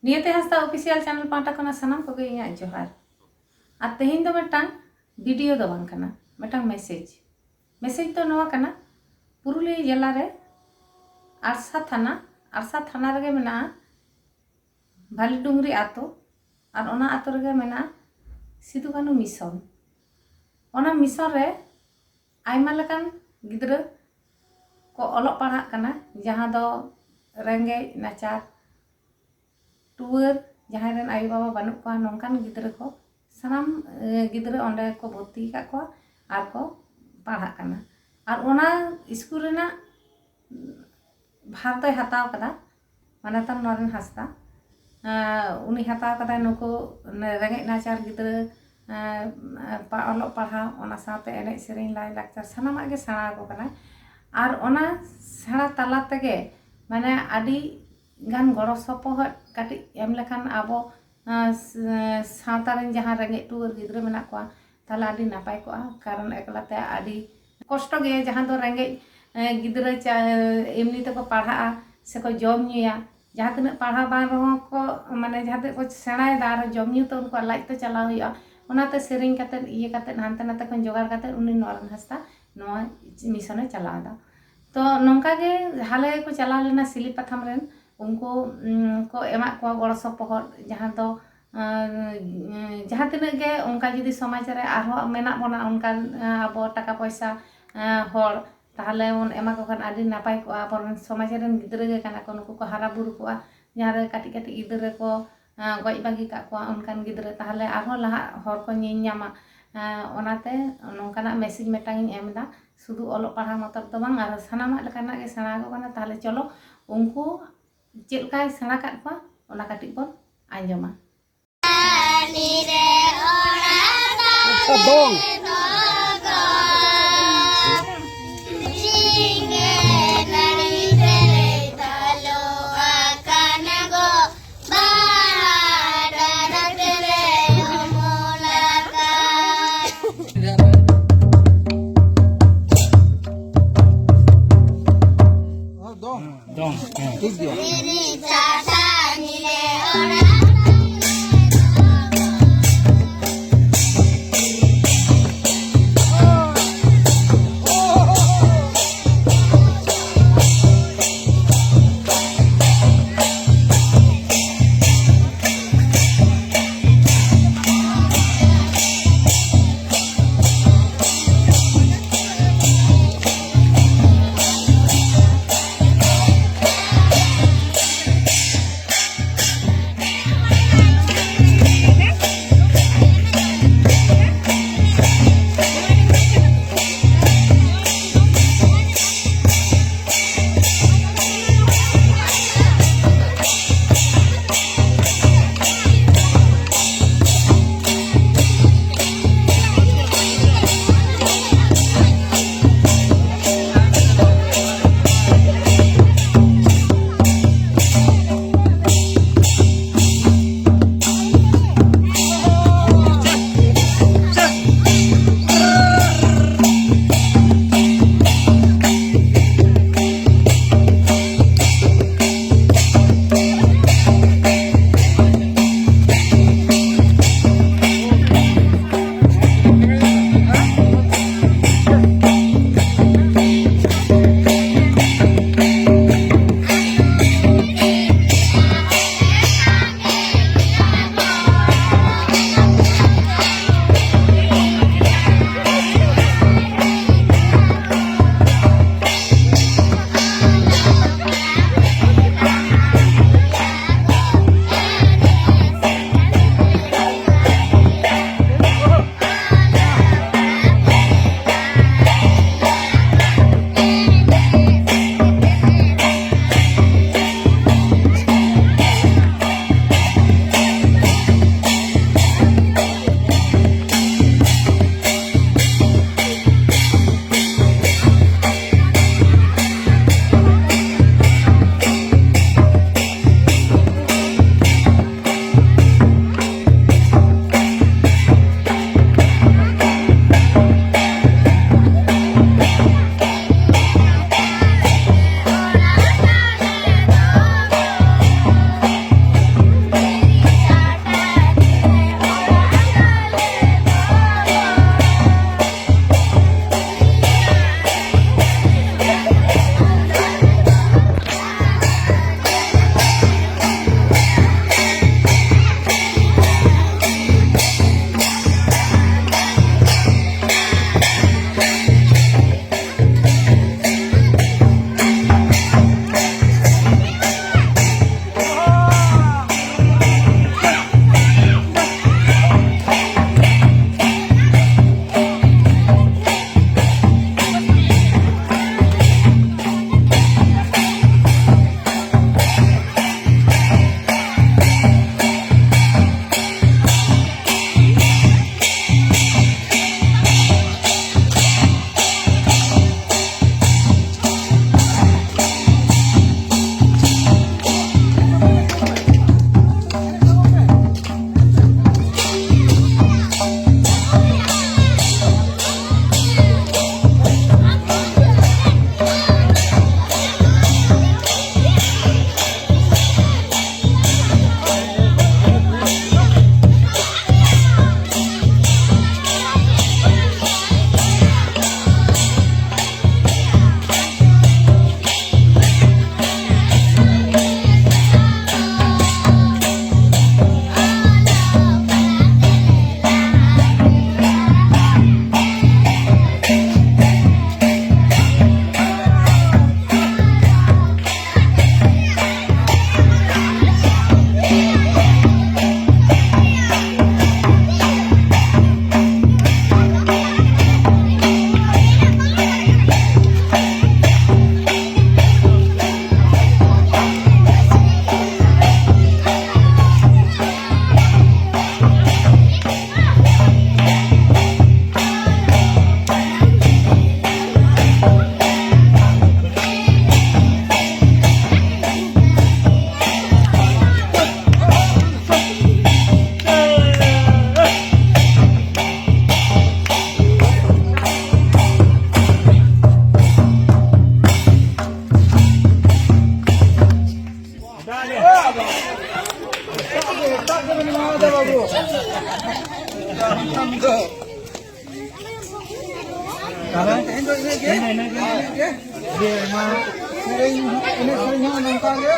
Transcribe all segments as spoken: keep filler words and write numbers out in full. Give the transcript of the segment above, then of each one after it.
ᱱᱤᱭᱟᱹᱛᱮ ᱦᱟᱸᱥᱫᱟ official channel ᱯᱟᱦᱴᱟ ᱠᱷᱚᱱᱟᱜ ᱥᱟᱱᱟᱢ ᱠᱚᱜᱮ ᱤᱧᱟᱹᱜ ᱡᱚᱦᱟᱨ᱾ ᱟᱨ ᱛᱮᱦᱮᱧ ᱫᱚ ᱢᱤᱫᱴᱟᱝ ᱵᱷᱤᱰᱤᱭᱳ ᱫᱚ ᱵᱟᱝ ᱠᱟᱱᱟ, ᱢᱤᱫᱴᱟᱝ ᱢᱮᱥᱮᱡᱽ᱾ ᱢᱮᱥᱮᱡᱽ ᱫᱚ ᱱᱚᱣᱟ ᱠᱟᱱᱟ, ᱯᱩᱨᱩᱞᱤᱭᱟᱹ ᱡᱮᱞᱟ ᱨᱮ ᱟᱲᱥᱟ ᱛᱷᱟᱱᱟ, ᱟᱲᱥᱟ ᱛᱷᱟᱱᱟ ᱨᱮᱜᱮ ᱢᱮᱱᱟᱜᱼᱟ ᱵᱷᱟᱞᱤᱰᱩᱝᱨᱤ ᱟᱛᱳ, ᱟᱨ ᱚᱱᱟ ᱟᱛᱳ ᱨᱮᱜᱮ ᱢᱮᱱᱟᱜᱼᱟ ᱥᱤᱫᱩ ᱠᱟᱹᱱᱩ ᱢᱤᱥᱚᱱ᱾ ᱚᱱᱟ ᱢᱤᱥᱚᱱ ᱨᱮ ᱟᱭᱢᱟ ᱞᱮᱠᱟᱱ ᱜᱤᱫᱽᱨᱟᱹ ᱠᱚ ᱚᱞᱚᱜ ᱯᱟᱲᱦᱟᱜ ᱠᱟᱱᱟ, ᱡᱟᱦᱟᱸ ᱫᱚ ᱨᱮᱸᱜᱮᱡ ᱱᱟᱪᱟᱨ, ᱴᱩᱣᱟᱹᱨ, ᱡᱟᱦᱟᱸᱭ ᱨᱮᱱ ᱟᱭᱳᱼᱵᱟᱵᱟ ᱵᱟᱹᱱᱩᱜ ᱠᱚᱣᱟ, ᱱᱚᱝᱠᱟᱱ ᱜᱤᱫᱽᱨᱟᱹ ᱠᱚ, ᱥᱟᱱᱟᱢ ᱮ, ᱜᱤᱫᱽᱨᱟᱹ ᱚᱸᱰᱮ ᱠᱚ ᱵᱷᱚᱨᱛᱤ ᱟᱠᱟᱫ ᱠᱚᱣᱟ ᱟᱨ ᱠᱚ ᱯᱟᱲᱦᱟᱜ ᱠᱟᱱᱟ᱾ ᱟᱨ ᱚᱱᱟ ᱥᱠᱩᱞ ᱨᱮᱱᱟᱜ ᱵᱷᱟᱨ ᱫᱚᱭ ᱦᱟᱛᱟᱣ ᱠᱟᱫᱟ ᱢᱟᱱᱚᱛᱟᱱ ᱱᱚᱨᱮᱱ ᱦᱟᱸᱥᱫᱟ᱾ ᱮ, ᱩᱱᱤ ᱦᱟᱛᱟᱣ ᱠᱟᱫᱟᱭ ᱱᱩᱠᱩ ᱨᱮᱸᱜᱮᱡ ᱱᱟᱪᱟᱨ ᱜᱤᱫᱽᱨᱟᱹ ᱮ, ᱯᱟ-, ᱚᱞᱚᱜ ᱯᱟᱲᱦᱟᱣ, ᱚᱱᱟ ᱥᱟᱶᱛᱮ ᱮᱱᱮᱡ ᱥᱮᱨᱮᱧ, ᱞᱟᱭᱼᱞᱟᱠᱪᱟᱨ, ᱥᱟᱱᱟᱢᱟᱜ ᱜᱮ ᱥᱮᱬᱟ ᱟᱠᱚ ᱠᱟᱱᱟᱭ᱾ ᱟᱨ ᱚᱱᱟ ᱥᱮᱬᱟ ᱛᱟᱞᱟ ᱛᱮᱜᱮ ᱢᱟᱱᱮ ᱟᱹᱰᱤ ᱜᱟᱱ ᱜᱚᱲᱚ ᱥᱚᱯᱚᱦᱚᱫ ᱠᱟᱹᱴᱤᱡ ᱮᱢ ᱞᱮᱠᱷᱟᱱ ᱟᱵᱚ, ᱮ, ᱥ-, ᱥᱟᱶᱛᱟ ᱨᱮᱱ ᱡᱟᱦᱟᱸ ᱨᱮᱸᱜᱮᱡ ᱴᱩᱣᱟᱹᱨ ᱜᱤᱫᱽᱨᱟᱹ ᱢᱮᱱᱟᱜ ᱠᱚᱣᱟ, ᱛᱟᱦᱚᱞᱮ ᱟᱹᱰᱤ ᱱᱟᱯᱟᱭ ᱠᱚᱜᱼᱟ᱾ ᱠᱟᱨᱚᱱ ᱮᱠᱞᱟ ᱛᱮ ᱟᱹᱰᱤ ᱠᱚᱥᱴᱚ ᱜᱮᱭᱟ, ᱡᱟᱦᱟᱸ ᱫᱚ ᱨᱮᱸᱜᱮᱡ, ᱮ, ᱜᱤᱫᱽᱨᱟᱹ ᱪᱟ-, ᱮᱢᱱᱤ ᱛᱮᱠᱚ ᱯᱟᱲᱦᱟᱜᱼᱟ ᱥᱮᱠᱚ ᱡᱚᱢ ᱧᱩᱭᱟ, ᱡᱟᱦᱟᱸ ᱛᱤᱱᱟᱹᱜ ᱯᱟᱲᱦᱟᱣ ᱵᱟᱝ ᱨᱮᱦᱚᱸ ᱠᱚ, ᱢᱟᱱᱮ ᱡᱟᱦᱟᱸ ᱛᱤᱱᱟᱹᱜ ᱠᱚ ᱥᱮᱬᱟᱭᱮᱫᱟ, ᱟᱨ ᱡᱚᱢ ᱧᱩ ᱛᱚ ᱩᱱᱠᱩᱣᱟᱜ ᱞᱟᱡ ᱛᱚ ᱪᱟᱞᱟᱣ ᱦᱩᱭᱩᱜᱼᱟ᱾ ᱚᱱᱟᱛᱮ ᱥᱮᱨᱮᱧ ᱠᱟᱛᱮᱫ, ᱤᱭᱟᱹ ᱠᱟᱛᱮᱫ, ᱦᱟᱱᱛᱮ ᱱᱟᱛᱮ ᱠᱷᱚᱱ ᱡᱚᱜᱟᱲ ᱠᱟᱛᱮᱫ ᱩᱱᱤ ᱱᱚᱨᱮᱱ ᱦᱟᱸᱥᱫᱟ ᱱᱚᱣᱟ ᱢᱤᱥᱚᱱᱮ ᱪᱟᱞᱟᱣ ᱮᱫᱟ᱾ ᱛᱚ ᱱᱚᱝᱠᱟ ᱜᱮ ᱦᱟᱞᱮ ᱠᱚ ᱪᱟᱞᱟᱣ ᱞᱮᱱᱟ ᱥᱤᱞᱤ ᱯᱟᱛᱷᱟᱢ ᱨᱮᱱ, ᱩᱱᱠᱩ, ᱩᱢ, ᱠᱚ ᱮᱢᱟᱜ ᱠᱚᱣᱟ ᱜᱚᱲᱚ ᱥᱚᱯᱚᱦᱚᱫ, ᱡᱟᱦᱟᱸ ᱫᱚ, ᱟᱸ, ᱡᱟᱦᱟᱸ ᱛᱤᱱᱟᱹᱜ ᱜᱮ ᱚᱱᱠᱟ ᱡᱩᱫᱤ ᱥᱚᱢᱟᱡᱽ ᱨᱮ ᱟᱨᱦᱚᱸ ᱢᱮᱱᱟᱜ ᱵᱚᱱᱟ ᱚᱱᱠᱟᱱ, ᱟᱸ, ᱟᱵᱚ ᱴᱟᱠᱟ ᱯᱚᱭᱥᱟ, ᱟᱸ, ᱦᱚᱲ, ᱛᱟᱦᱚᱞᱮ ᱵᱚᱱ ᱮᱢᱟ ᱠᱚ ᱠᱷᱟᱱ ᱟᱹᱰᱤ ᱱᱟᱯᱟᱭ ᱠᱚᱜᱼᱟ᱾ ᱟᱵᱚᱨᱮᱱ ᱥᱚᱢᱟᱡᱽ ᱨᱮᱱ ᱜᱤᱫᱽᱨᱟᱹ ᱜᱮ ᱠᱟᱱᱟ ᱠᱚ, ᱱᱩᱠᱩ ᱠᱚ ᱦᱟᱨᱟ ᱵᱩᱨᱩ ᱠᱚᱜᱼᱟ, ᱡᱟᱦᱟᱸ ᱨᱮ ᱠᱟᱹᱴᱤᱡ ᱠᱟᱹᱴᱤᱡ ᱜᱤᱫᱽᱨᱟᱹ ᱠᱚ, ᱟᱸ, ᱜᱚᱡ ᱵᱟᱹᱜᱤ ᱠᱟᱜ ᱠᱚᱣᱟ, ᱚᱱᱠᱟᱱ ᱜᱤᱫᱽᱨᱟᱹ ᱛᱟᱦᱚᱞᱮ ᱟᱨᱦᱚᱸ ᱞᱟᱦᱟᱜ ᱦᱚᱨ ᱠᱚ ᱧᱮᱞ ᱧᱟᱢᱟ᱾ ᱟᱸ, ᱚᱱᱟᱛᱮ ᱱᱚᱝᱠᱟᱱᱟᱜ ᱢᱮᱥᱮᱡᱽ ᱢᱤᱫᱴᱟᱝ ᱤᱧ ᱮᱢ ᱮᱫᱟ, ᱥᱩᱫᱷᱩ ᱚᱞᱚᱜ ᱯᱟᱲᱦᱟᱣ ᱢᱚᱛᱚ ᱫᱚ ᱵᱟᱝ, ᱟᱨ ᱥᱟᱱᱟᱢᱟᱜ ᱞᱮᱠᱟᱱᱟᱜ ᱜᱮ ᱥᱮᱬᱟ ᱟᱠᱚ ᱠᱟᱱᱟ᱾ ᱛᱟᱦᱚᱞᱮ ᱪᱚᱞᱚ ᱩᱱᱠᱩ ᱪᱮᱫ ᱞᱮᱠᱟᱭ ᱥᱮᱬᱟ ᱠᱟᱫ ᱠᱚᱣᱟ, ᱚᱱᱟ ᱠᱟᱹᱴᱤᱡ ᱵᱚᱱ ᱟᱸᱡᱚᱢᱟ᱾ ᱟᱪᱪᱷᱟ, ᱫᱚᱝ᱾ ᱫᱚᱝ᱾ ᱫᱚᱝ, ᱦᱮᱸ᱾ ᱴᱷᱤᱠ ᱜᱮᱭᱟ᱾ ᱮᱴᱟᱜ ᱜᱮ ᱢᱮᱱᱟᱜᱼᱟ, ᱵᱟᱹᱵᱩ᱾ ᱛᱟᱦᱞᱮ ᱛᱮᱦᱮᱧ ᱫᱚ ᱤᱱᱟᱹᱜ ᱜᱮ᱾ ᱤᱱᱟᱹ, ᱤᱱᱟᱹ ᱜᱮ᱾ ᱤᱱᱟᱹᱜ ᱜᱮ᱾ ᱡᱮ ᱢᱟ ᱥᱮᱨᱮᱧ, ᱮᱱᱮᱡ ᱥᱮᱨᱮᱧ ᱦᱚᱸ ᱱᱚᱝᱠᱟ ᱜᱮ᱾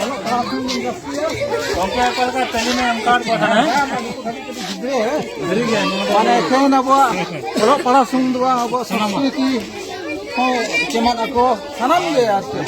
ᱚᱞᱚᱜ ᱯᱟᱲᱦᱟᱣ ᱠᱷᱚᱱ ᱵᱚᱱ ᱡᱟᱹᱥᱛᱤᱭᱟ᱾ ᱜᱚᱢᱠᱮ, ᱚᱠᱟ ᱞᱮᱠᱟ ᱛᱟᱹᱞᱤᱢ ᱮ ᱮᱢ ᱠᱟᱣᱟᱫ ᱠᱚᱣᱟ ᱛᱟᱦᱮᱸᱫ, ᱦᱮᱸ? ᱦᱮᱸ, ᱱᱩᱠᱩ ᱠᱟᱹᱴᱤᱡ ᱠᱟᱹᱴᱤᱡ ᱜᱤᱫᱽᱨᱟᱹ, ᱦᱮᱸ? ᱥᱟᱹᱨᱤ ᱜᱮ, ᱱᱚᱣᱟ ᱫᱚ ᱢᱟᱱᱮ ᱮᱠᱷᱮᱱ ᱟᱵᱚᱣᱟᱜ ᱚᱞᱚᱜ ᱯᱟᱲᱦᱟᱣ ᱥᱩᱢᱩᱝ ᱫᱚ ᱵᱟᱝ, ᱟᱵᱚᱣᱟᱜ ᱥᱟᱱᱟᱢᱟᱜ᱾ ᱥᱚᱝᱥᱠᱨᱤᱛᱤ ᱦᱚᱸ ᱪᱮᱢᱟᱫ ᱟᱠᱚ, ᱥᱟᱱᱟᱢ ᱜᱮ ᱟᱨ ᱪᱮᱫ᱾